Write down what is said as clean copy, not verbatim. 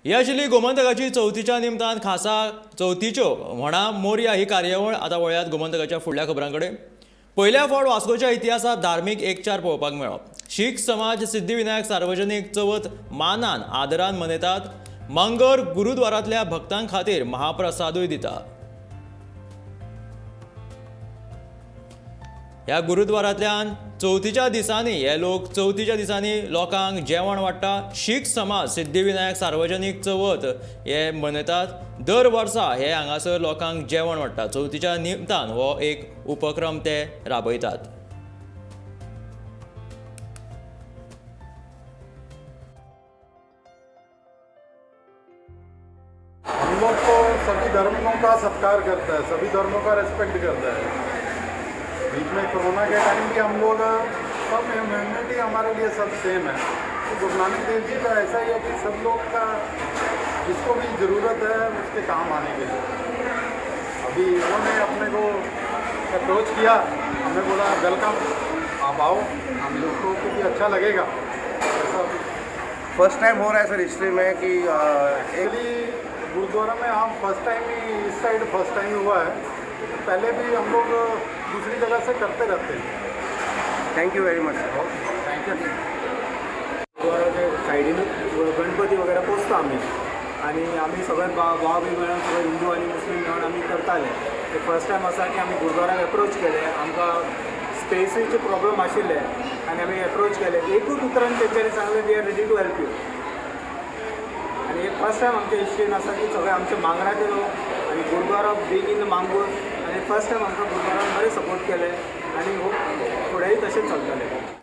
ही आशिल्ली गोमंतकाची चवथीच्या निमतान खासा चवथीच्यो म्हणा मोरया ही कार्यावळ. आतां वळयात गोमंतकाच्या फुडल्या खबरां कडेन. पयल्या फावट वास्कोच्या इतिहासात धार्मीक एकचार पळोवपाक मेळ्ळो. शीख समाज सिद्धिविनायक सार्वजनीक चवथ मानान आदरान मनयतात. मंगर गुरुद्वारांतल्या भक्तां खातीर महाप्रसादूय दिता. ह्या गुरुद्वारांतल्यान चवथीच्या दिसांनी हे लोक चवथीच्या दिसांनी लोकांक जेवण वाडटा. शीख समाज सिद्धिविनायक सार्वजनीक चवथ हे मनयतात. दर वर्सा हे हांगासर लोकांक जेवण वाडटा. चवथीच्या निमतान हो एक उपक्रम ते राबयतात. हम लोग तो सभी धर्मों का सत्कार करता है, सभी धर्मों का रेस्पेक्ट करता है. बीच में कोरोना के टाइम भी हम लोग सब ह्यूमैनिटी हमारे लिए सब सेम है. तो गुरु नानक देव जी का ऐसा ही है कि सब लोग का, जिसको भी ज़रूरत है, उसके काम आने के लिए. अभी उन्होंने अपने को अप्रोच किया, हमें बोला, "welcome, आप आओ, हम लोग को भी अच्छा लगेगा." ऐसा. फर्स्ट टाइम हो रहा है सर हिस्ट्री में कि एक एक्चुअली गुरुद्वारा में हम फर्स्ट टाइम ही, इस साइड फर्स्ट टाइम हुआ है. पहले भी हम लोग दूसरी जगह से करते रहते हैं. Thank you very much, sir. Thank you. गुरुद्वाराच्या सायडीन गणपती वगैरे पोसता आमी आनी आमी सगळे भाव बी मेळून, सगळे हिंदू आनी मुस्लीम मेळून आमी करताले. ते फर्स्ट टायम आसा की आमी गुरुद्वाराक एप्रोच केले. आमकां स्पेसीचे प्रॉब्लम आशिल्ले आनी आमी एप्रोच केले. एकूच उतरान तेंच्यांनी सांगलें, "We are ready to help you." आनी हे फर्स्ट टायम आमच्या हिस्ट्रीन आसा की सगळे आमचे मांगराचे लोक आनी गुरुद्वारा बींग इन मांगूर आनी फर्स्ट टायम आमकां गुरुद्वारान बरें सपोर्ट केलें आनी होप फुडेंय तशेंच चलतलें.